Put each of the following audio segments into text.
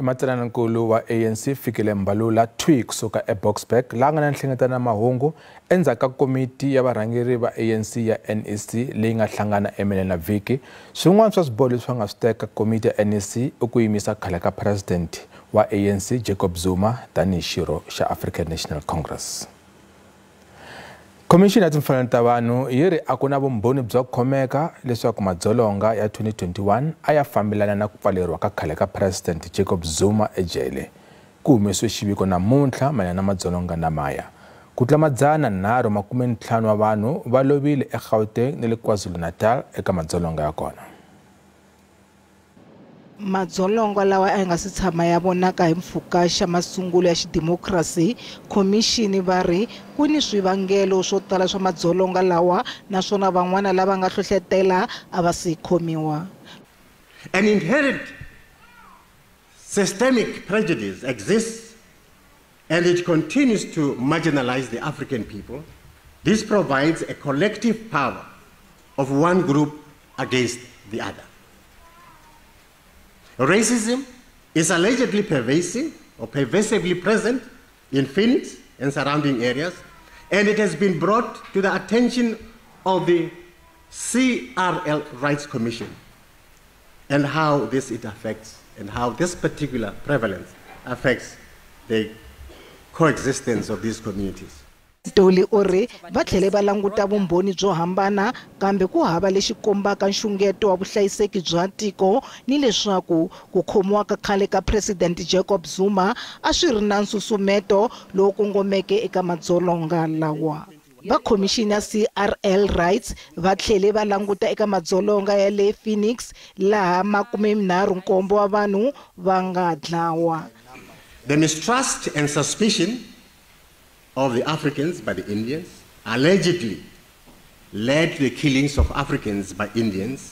Matsalanankulu wa ANC Fikile Mbalula thwi kusuka eBoksburg laha nga na nhlengeletano ya mahungu endzhaku ka komiti ya varhangeri va ANC ya NEC leyi nga hlangana emeleni vhiki. Swin'wana swa swiboho leswi va nga swi teka komiti ya NEC i ku yimisa khale ka president wa ANC Jacob Zuma tanihi xirho xa African National Congress. Khomixini ya timfanelo ta vanhu yi ri a ku na vumbhoni byo khomeka leswaku madzolonga ya 2021 a ya fambelana na ku pfaleriwa ka khale ka president Jacob Zuma ejele. Ku humesiwe xiviko namuntlha mayelana na madzolonga namaya. Ku tlula 350 wa vanhu va lovile eGauteng ni le KwaZulu-Natal eka madzolonga ya kona. Madzolonga lawa a nga si tshama ya vonaka hi mpfhuka xa masungulo ya xidemokirasi. Khomixini va ri ku ni swivangelo swo tala swa madzolonga lawa naswona van'wana lava nga hlohletela a va si khomiwa. An inherent systemic prejudice exists and it continues to marginalize the African people. This provides a collective power of one group against the other. Racism is allegedly pervasive or pervasively present in Phoenix and surrounding areas, and it has been brought to the attention of the CRL Rights Commission and how this it affects and how this particular prevalence affects the coexistence of these communities. Doli u ri va tlhele va languta vumbhoni byo hambana kambe ku hava lexi kombaka nxungeto wa vuhlayiseki bya tiko ni leswaku ku khomiwa ka khale ka president Jacob Zuma a swi ri na nsusumeto lowu kongomeke eka madzolonga lawa. Va khomixini ya CRL Rights va tlhele va languta eka madzolonga ya le Phoenix laha 37 wa vanhu va nga dlawa. The mistrust and suspicion of the Africans by the Indians allegedly led to the killings of Africans by Indians,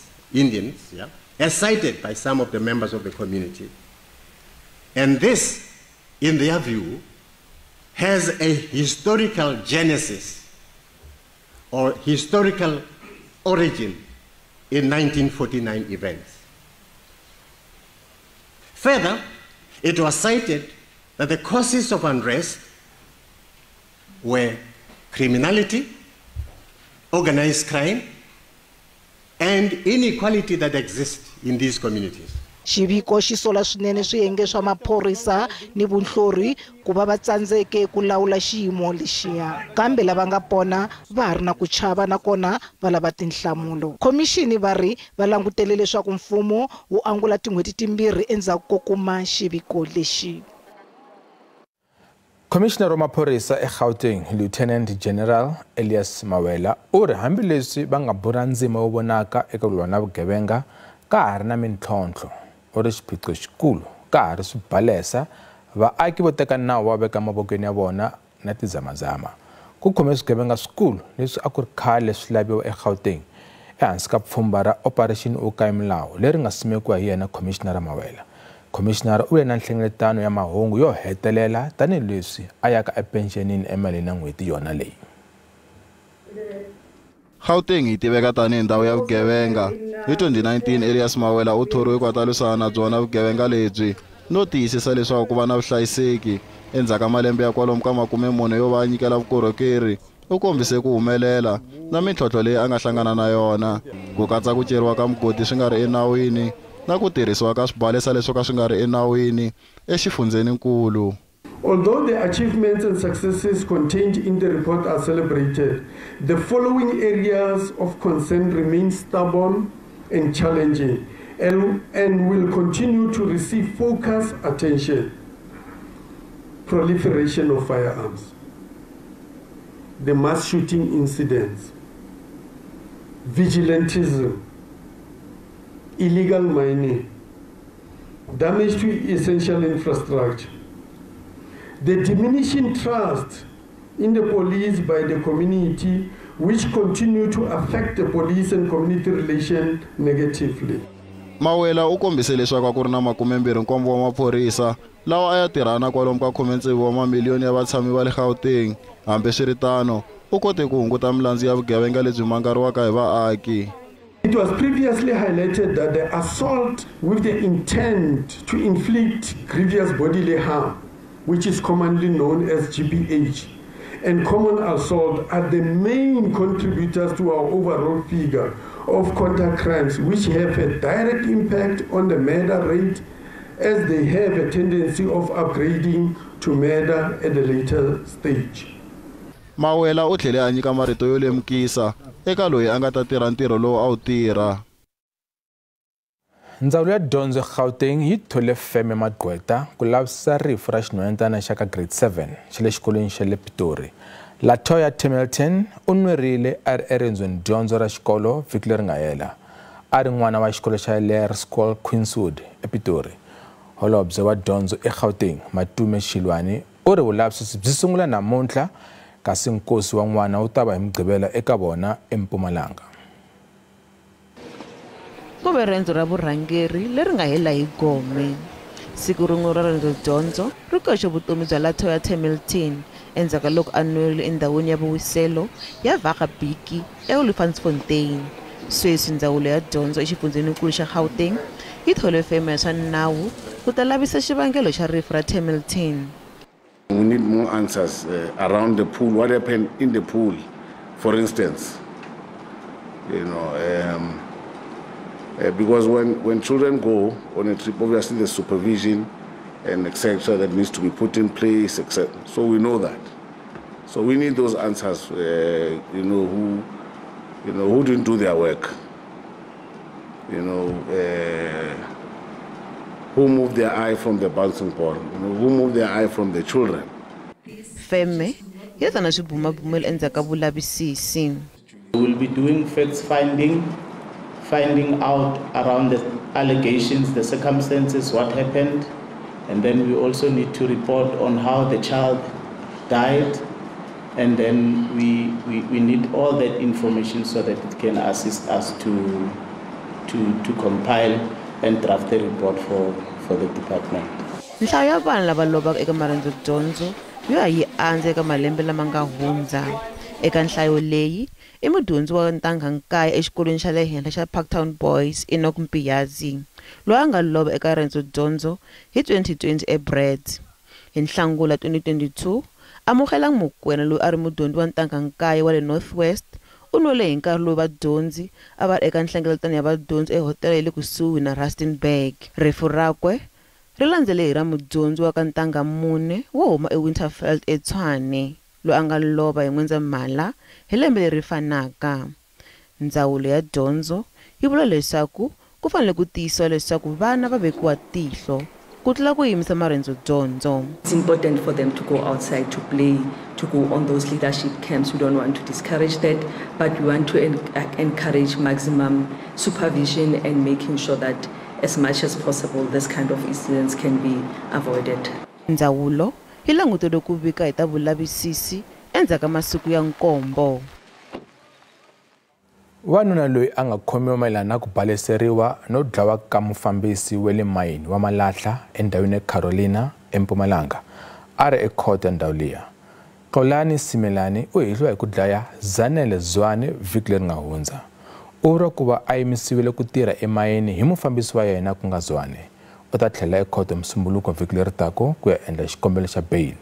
yeah, as cited by some of the members of the community. And this, in their view, has a historical genesis or historical origin in 1949 events. Further, it was cited that the causes of unrest were criminality, organized crime, and inequality that exists in these communities. Xiviko xi sola swinene swiyenge swa maphorisa ni vunhlori ku va va tsandzeke ku lawula xiyimo lexiya, kambe lava nga pona va ha ri na ku chava nakona va lava tinhlamulo. Khomixini va ri va langutele leswaku mfumo wu angula tin'hweti timbirhi endzhaku ko kuma xiviko lexi. Commissioner wa maphorisa eGauteng Lieutenant General Elias Mawela u ri hambileswi va nga bura ndzima wo vonaka eka ku lwa na vugevenga ka ha ri na mintlhontlho. U ri xiphiqo xikulu ka ha ri swibalesa, vaaki vo teka nawu va veka mavokweni ya vona na tizamazama. Ku khome swigevenga swikulu leswi a ku ri khale swi laviwa eGauteng ehansi ka pfhumba ra Operation Ukai Milawu leri nga simekiwa hi yena Commissioner Mawela. Commissioner u ve na nhlengeletano ya mahungu yo hetelela tanihileswi a yaka epensionini emalini ya n'hweti yona leyi. Gauteng yi tiveka tanihi ndhawu ya vugevenga. Hi 2019 Elias Mawela u thoriwe ku ta lwisana na byona vugevenga lebyi no tiyisisa leswaku ku va na vuhlayiseki. Endzhaku ka malembe ya kwalomu ka 40 yo va a nyikela vukorhokeri, u kombise ku humelela na mintlhontlho leyi a nga hlangana na yona, ku katsa ku ceriwa ka mugodi swi nga ri enawini na ku tirhisiwa ka swibalesa leswo ka swi nga ri enawini exifundzeninkulu. Although the achievements and successes contained in the report are celebrated, the following areas of concern remain stubborn and challenging and will continue to receive focused attention. Proliferation of firearms, the mass shooting incidents, vigilantism, illegal mining, damage to essential infrastructure, the diminishing trust in the police by the community, which continue to affect the police and community relation negatively. Mawela u kombise leswaku a ku ri na 27 wa maphorisa lawa a ya tirhana kwalomu ka 16 wa mamiliyoni ya vatshami va le Gauteng. Hambiswiritano, u kote ku hunguta milandzu ya vugevenga lebyi mangariwaka hi vaaki. It was previously highlighted that the assault with the intent to inflict grievous bodily harm, which is commonly known as GBH, and common assault are the main contributors to our overall figure of contact crimes, which have a direct impact on the murder rate as they have a tendency of upgrading to murder at a later stage. Mawela u tlhele a nyika marito yo lemukisa eka loyi a nga ta tirha ntirho lowu a wu tirha. Ndzawulo ya Dyondzo eGauteng yi thole feme magqweta ku lavisisa rifu ra xinhwanyetana xa ka grade 7 xa le xikolweni xa le Pitori. Latoya Temilton u nwerile a ri eriendzweni dyondzo ra xikolo vhiki leri nga hela. A ri n'wana wa xikolo xa Laerskool Queenswood ePitori. Holobye wa dyondzo eGauteng Matume Xilwani u ri vulavisisi byi sungula namuntlha kasi nkosi wa n'wana wu ta va hi Mugqivela eka vona eMpumalanga. Ku ve rendzo ra vurhangeri leri nga hela hi gome. Siku rin'we ra rendzo dyondzo ri koxe vutomi bya Latoya Temilton endzhaku ka loko a nwerile endhawini ya vuwiselo ya Vagabiki eOlifantsfontein. Sweswi ndzawulo ya dyondzo exifundzheninkulu xa Gauteng yi thole feme ya swa nawu ku ta lavisa xivangelo xa rifu ra Temilton. We need more answers around the pool. What happened in the pool, for instance? You know, because when children go on a trip, obviously there's supervision and etc. that needs to be put in place, etc. So we know that. So we need those answers. You know who didn't do their work. You know, who moved their eye from the bouncing ball? You know, who moved their eye from the children? Feme yi ta na swibumabumelo endzhaku ka vulavisisi. We will be doing facts finding, finding out around the allegations, the circumstances, what happened, and then we also need to report on how the child died, and then we need all that information so that it can assist us to compile and draft a report for the department. Nhlayo ya vanhu lava lovaka eka marendzo dyondzo yo ya yi andza eka malembe lama nga hundza. Eka nhlayo leyi i mudyondzi wa ntangha nkaye exikolweni xa le henhla xa Parktown Boys Enoch Mpiyazi loyi a nga lova eka rendzo dyondzo hi 2020 eBrett. Hi Nhlangula 2022, Amogelang Mokoena loyi a ri mudyondzi wa ntangha nkaye wa le North West u nwele hi nkarhi lowu vadyondzi a va ri eka nhlengeletano ya vadyondzi ehotela ya le kusuhi na Rustenburg. Rifu rakwe ri landzele hi ra mudyondzi wa ka ntangha mune wo huma eWinterveld eTshwane loyi a nga lova hi N'wendzamhala hi lembe leri fanaka. Ndzawulo ya dyondzo yi vula leswaku ku fanele ku tiyisiwa leswaku vana va vekiwa tihlo ku tlula ku yimisa marendzo dyondzo. It's important for them to go outside to play, to go on those leadership camps. We don't want to discourage that, but we want to encourage maximum supervision and making sure that as much as possible this kind of incidents can be avoided. Ndzawulo yi langutele ku vika hi ta vulavisisi endzhaku ka masiku ya nkombo. Wanuna loyi a nga khomiwa mayelana na ku baleseriwa no dlawa ka mufambisi wa le mayini wa malahla endhawini ya Carolina eMpumalanga a ri ekhoto ya ndhawu liya. Xolani Simelani u hehliwa hi ku dlaya Zanele Zwane vhiki leri nga hundza. U vuriwa ku va a yimisiwile ku tirha emayini hi mufambisi wa yena ku nga Zwane. U ta tlhela ekhoto Musumbuluko vhiki leri taka ku ya endla xikombelo xa bail.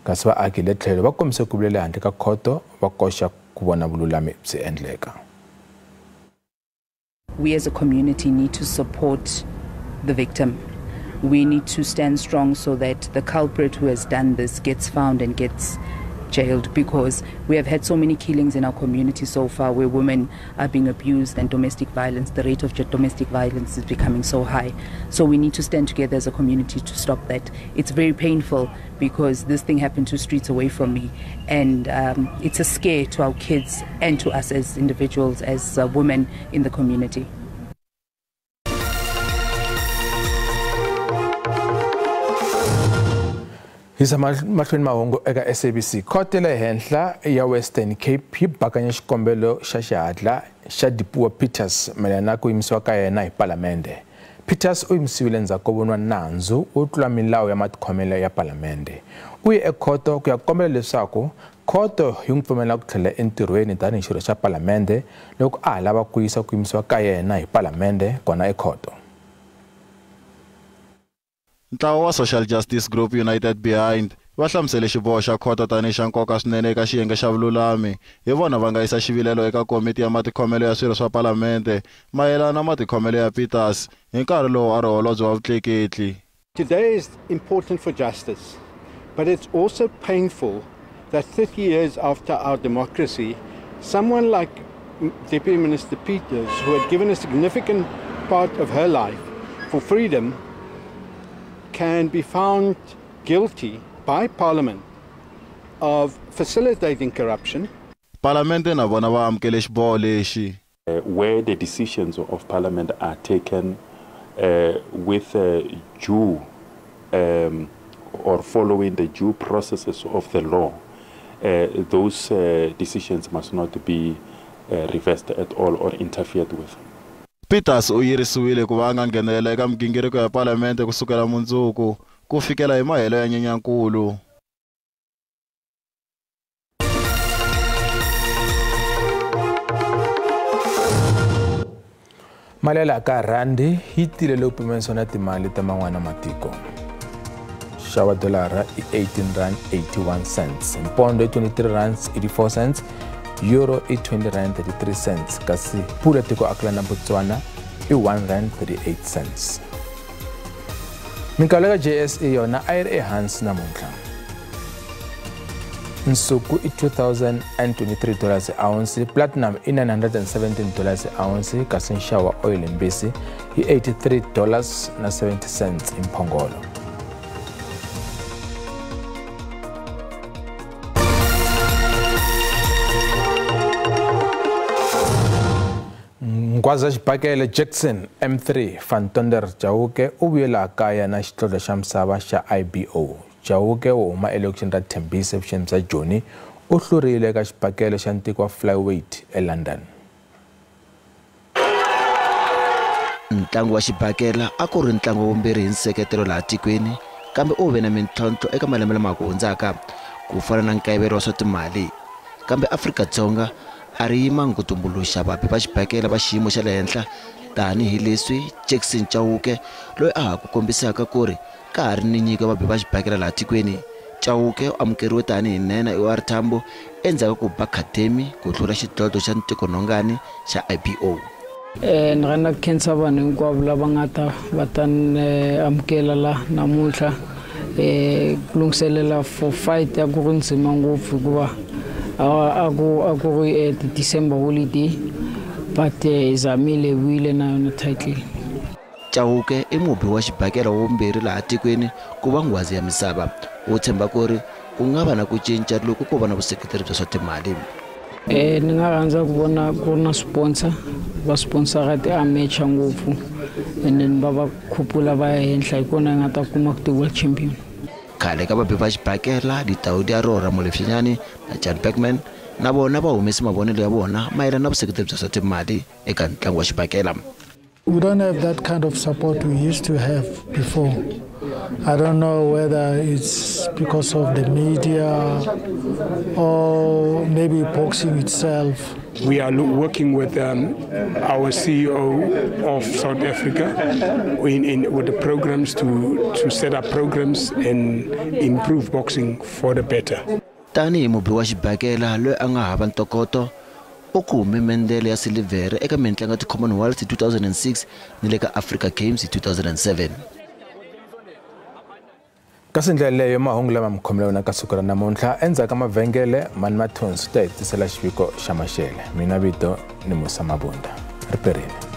Kasi vaaki le tlhelo va kombise ku vilela handle ka khoto va koxa ku vona vululami byi endleka. We as a community need to support the victim. We need to stand strong so that the culprit who has done this gets found and gets jailed, because we have had so many killings in our community so far where women are being abused and domestic violence, the rate of domestic violence is becoming so high. So we need to stand together as a community to stop that. It's very painful because this thing happened 2 streets away from me, and it's a scare to our kids and to us as individuals, as women in the community. Hisa mahlweni mahungu eka SABC. Khoto ya le henhla ya Western Cape yi bakanya xikombelo xa xihatla xa Dipuo Peters mayelana na ku yimisiwa ka yena hi palamende. Peters u yimisiwile endzhaku ko voniwa nandzu wo tlula milawu ya matikhomelo ya palamende. U ye ekhoto ku ya kombela leswaku Khoto yi n'wi pfumelela ku tlhela entirhweni tanihi xirho xa palamende loko a ha lava ku yisa ku yimisiwa ka yena hi palamende kona ekhoto. Ntlawa wa Social Justice Group United Behind va hlamusele xiboho xa khoto tanihi xa nkoka swinene eka xiyenge xa vululami. Hi vona va nga yisa xivilelo eka komiti ya matikhomelo ya swirho swa palamende mayelana na matikhomelo ya Peters hi nkarhi lowu a ri holobye wa vutleketli. Today is important for justice, but it's also painful that 30 years after our democracy, someone like Deputy Minister Peters, who had given a significant part of her life for freedom, can be found guilty by Parliament of facilitating corruption. Parliament na vona va amukele xiboho lexi. Where the decisions of Parliament are taken with due or following the due processes of the law, those decisions must not be reversed at all or interfered with. Peters u yirisiwile ku va a nga nghenelela eka migingiriko ya palamende ku sukela mundzuku ku fikela hi mahelo ya Nyenyankulu. Mali ya laha ka rhandi yi tile loko pimanisiwa na timali ta man'wana matiko. Xava dolara i R18.81, mpondo i R23.84, euro i R20.33, kasi pula tiko akelana Botswana i R1.38. Minkalo ya JSE yona a yi ri ehansi namuntlha. Nsuku i $2,023 ounce, platinum i $917 ounce, kasi nxavo wa oil mbisi i $83.70 hi mphongolo. Nghwaza xibakele Jackson M3 Van Tonder Chauke u vuyela kaya na xidlodlo xa misava xa IBO. Chauke wo huma elokixini ra Tembisa evuxeni bya Joni u hlurile eka xibakele xa ntiko wa flyweight eLondon. Ntlangu wa xibakela a ku ri ntlangu wa vumbirhi hi nseketelo laha tikweni, kambe u ve na mintlhontlho eka malembe lama ku hundzaka ku fana na nkayivelo wa swa timali. Kambe Afrika-Dzonga a ri yimangi ku tumbuluxa vabi va xibakela va xiyimo xa le henhla tanihileswi Jackson Chauke loyi a ha ku kombisaka ku ri ka ha ri ni nyiko ya vabi va xibakela laha tikweni. Chauke u amukeriwe tanihi nhenha eOR Tambo endzhaku ka ku ba Academy ku hlula xidlodlo xa ntikonhongani xa IBO. Ni rhandza ku khensa vanhu hinkwavo lava nga ta va ta ni amukela la namuntlha ku lunghiselela for fight ya ku ri nzima ngopfu hikuva a ku ri December holiday, but hi zamile hi vuyile na yona title. Chauke i mubi wa xibakela wa vumbirhi laha tikweni ku va nghwazi ya misava. U tshemba ku ri ku nga va na ku cinca loko ko va na vuseketeri bya swa timali. Ni nga rhandza ku vona ku ri na sponsor, va sponsora ti-amateur ngopfu and then va va khupula va ya henhla, hi kona hi nga ta kuma ku ti-world champion. Khale ka vabi va xibakela Ditaudi ya Rora Molefshenyane na Jan Beckman na vona va humese mavonelo ya vona mayelana na vuseketeri bya swa timali eka ntlangu wa xibakela. We don't have that kind of support we used to have before. I don't know whether it's because of the media or maybe boxing itself. We are working with our CEO of South Africa with the programs to set up programs and improve boxing for the better. Tanihi mubi wa xibakela loyi a nga hava ntokoto, u kume mendele ya silivhere eka mintlangu ya ti-Commonwealth hi 2006 ni le ka Africa Games hi 2007. Kasi ndlela leyo mahungu lama mi khomela yona ka siku ra namuntlha. Endzhaku ka mavhengele Mani Mathonsi ta hi tisela xiviko xa maxele. Mina vito ni Musa Mabunda. Riperile.